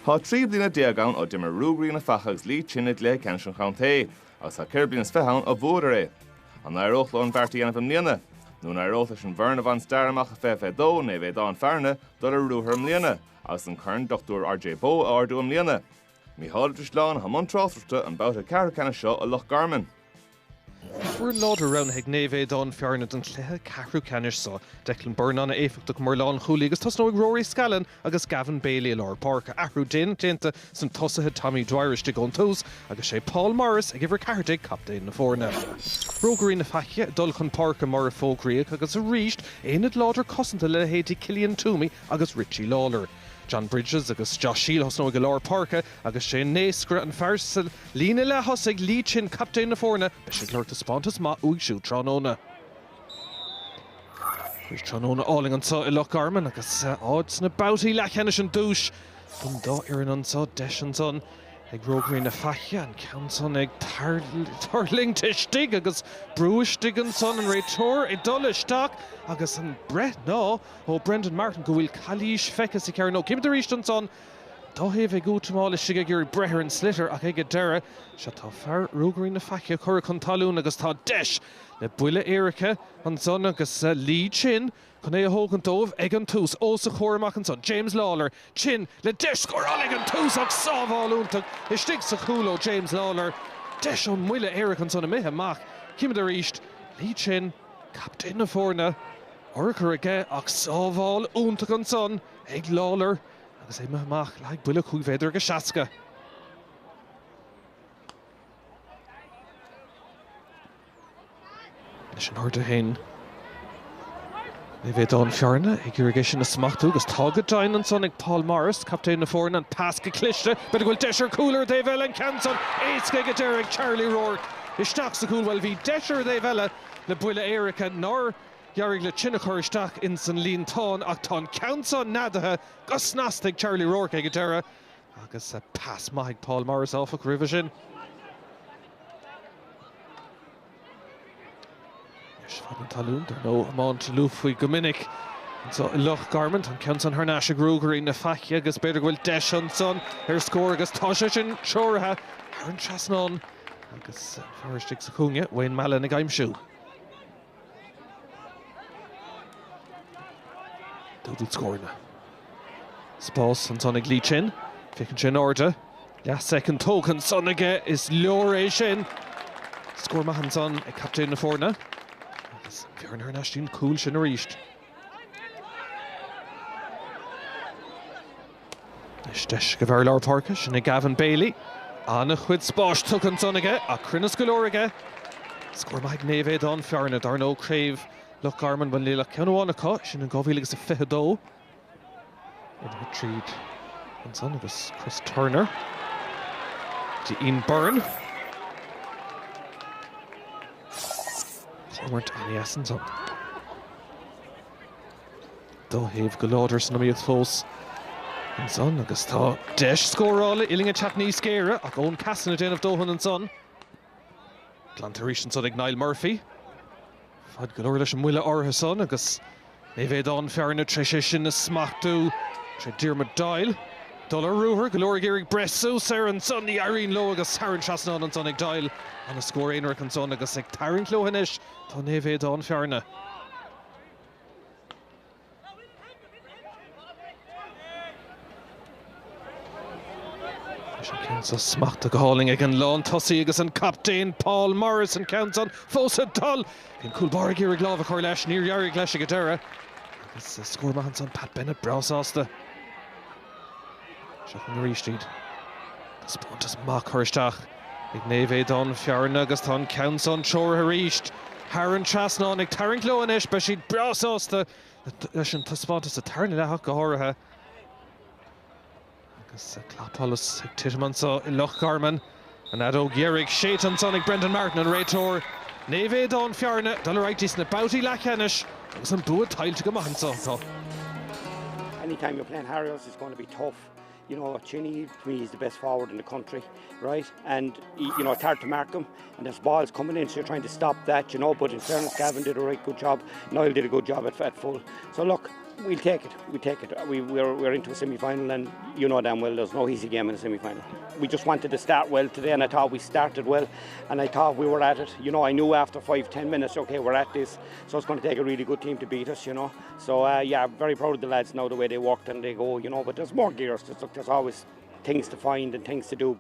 Tá 13 bliana ann ó d'imir Ruagairí na Faiche agus Lee Chin i gcluiche ceannais an chontae, agus tá 24 bliana ann ó bhuadar é. An éireodh leo an beart a dhéanamh i mbliana? Nó an éireodh leis an bhfoireann a bhain stair amach i 2022, Naomh Aodán Fearna, dul ar ruathar i mbliana, agus an Corn Dr R.J. Bowe a ardú i mbliana? Mícheál Ó Drisleáin atá i mbun tráchtaireachta an babhta ceathrú ceannais seo i Loch Garman. Foireann láidir roghnaithe ag Naomh Aodán Fearna don chluiche ceathrú ceannais seo. Declan Byrne an-éifeachtach mar lánchúlaí agus tosnóidh Rory Scallon agus Gavin Bailey i lár páirce. Athrú déanach déanta sna tosaithe, Tommy Dwyer istigh ón tús agus sé Paul Morris ag uimhir 14 captaen na foirne. Rógairí na Faiche ag dul chun páirce mar a fógraíodh agus arís aonad láidir cosanta le leithéidí Cillian Toomey agus Richie Lawlor. John Bridges agus Josh Shiel a thosnóidh i lár páirce agus sé an naoscaire an fear sa líne leath-thosaigh, Lee Chin, captaen na foirne, beidh sé ag lorg taispeántas maith uaidh siúd tráthnóna. Arís tráthnóna álainn anseo i Loch Garman agus áit sna babhtaí leathcheannais an duais don dá fhoireann anseo. Deis ansan ag Rógairí na Faiche, an ceann san ag tuirlingt istigh agus brú istigh ansan, an réiteoir ag dul isteach agus an breith ná ó Brendan Martin go bhfuil calaois feicthe sa chearnóg. Címid arís ansan, dá thaobh ag útamáil istigh ag iarraidh breith ar an sliotar ach ag an deireadh, sea tá fear Ruagairí na Faiche curtha chun talún agus tá deis le buille éirice ansan agus Lee Chin chun é a thógaint dóibh ag an tús. Os a chomhair amach ansan, James Lawlor, Chin le deis scórála ag an tús ach sábháil iontach istigh sa chúl ó James Lawlor. Deis ón mbuille éirice ansan imithe amach. Címid arís Lee Chin, captaen na foirne. Urchar aige ach sábháil iontach ansan ag Lawlor agus é imithe amach le haghaidh buille 5 mhéadar agus 60. Anois in airde féin Naomh Aodán Fearna ag iarraidh é sin a smachtú agus tá go deimhin ansan ag Paul Morris, captaen na foirne, an pas go cliste. B'fhéidir go bhfuil deis ar chúl ar an dtaobh eile, an ceann san éasca ag an deireadh ag Charlie Rourke isteach sa chúl. Bhuel, bhí deis ar an dtaobh eile le buille éirice nár d'éirigh le Chin a chur isteach ins an líontán ach tá an ceann seo neadaithe go snasta ag Charlie Rourke ag an deireadh agus pas maith ag Paul Morris áfach roimhe sin. Anois fad na talún, dar ndóigh, iomáint amuigh faoi go minic anseo i Loch Garman. Tá an ceann san thar n-ais ag Ruagairí na Faiche agus b'fhéidir go bhfuil deis ansan ar scór agus tá sé sin treoraithe thar an trasnán agus an fear istigh sa chúinne, Wayne Mallon ag aimsiú. Dúbailt scóranna. Spás ansan ag Lee Chin. Féachann sé in airde. Leath soicind tógtha ansan aige. Is leor é sin. Scór maith ansan ag captaen na foirne. Agus an bhearna thar n-ais dtí'n cúl sin arís. Anois deis ag an bhfear lár páirce, sin é Gavin Bailey. An-chuid spáis tugtha ansan aige ach cruinneas go leor aige. Scór maith ag Naomh Aodán Fearna, dar ndóigh craobh Loch Garman, bhuel níl ach ceann amháin acu, sin in 2022. Imithe tríd ansan agus Chris Turner go dtí Ian Byrne. Comhimirt an-dheas ansan. Dá thaobh go láidir san iomaíocht fós ansan agus tá deis scórála uillinn ag teacht níos géire ach Eoin Cassin ag déanamh dóthain ansan. Glanta arís ansan ag Niall Murphy. Fad go leor leis an mbuille áirithe san agus Naomh Aodán Fearna tar éis é sin a smachtú tré Diarmuid Doyle. Dul ar ruathar, go leor ag iarraidh breith suas air ansan, ní éiríonn leo agus thar an trasnán ansan ag Doyle. Ana scór aonarach ansan agus ag tarraingt leo anois tá Naomh Aodán Fearna. Leis an ceann seo smachtaithe go hálainn ag an lántosaí agus an captaen Paul Morris, an ceann san fós ag dul. Bhí an cúl báire ag iarraidh lámh a chur leis, níor éirigh leis ag an deireadh. Agus scór maith ansan, Pat Bennett breá sásta. Seo chugainn arís iad. Taispeántas maith curtha isteach ag Naomh Aodán Fearna agus tá an ceann san treoraithe arís thar an trasnán ag tarraingt leo anois. Beidh siad breá sásta leis an taispeántas sa tarna leath ach go háirithe. Agus clapsholas ag titim anseo i Loch Garman. An fheadóg dheiridh séidte ansan ag Brendan Martin, an réiteoir. Naomh Aodán Fearna dul ar aghaidh dtí sna babhtaí leathcheannais agus an bua tuillte go maith anseo acu. Anytime you're playing Harriers it's going to be tough. You know, Chinny to me is the best forward in the country, right? And you know, it's hard to mark him and there's balls coming in, so you're trying to stop that, you know. But in fairness, Gavin did a right good job. Niall did a good job at, at full. So look, We'll take it, we take it. We, we're, we're into a semi-final and you know damn well there's no easy game in a semi-final. We just wanted to start well today and I thought we started well and I thought we were at it. You know, I knew after five, ten minutes, okay, we're at this, so it's going to take a really good team to beat us, you know. So, uh, yeah, very proud of the lads now, the way they worked and they go, you know, but there's more gears. There's, look, there's always things to find and things to do.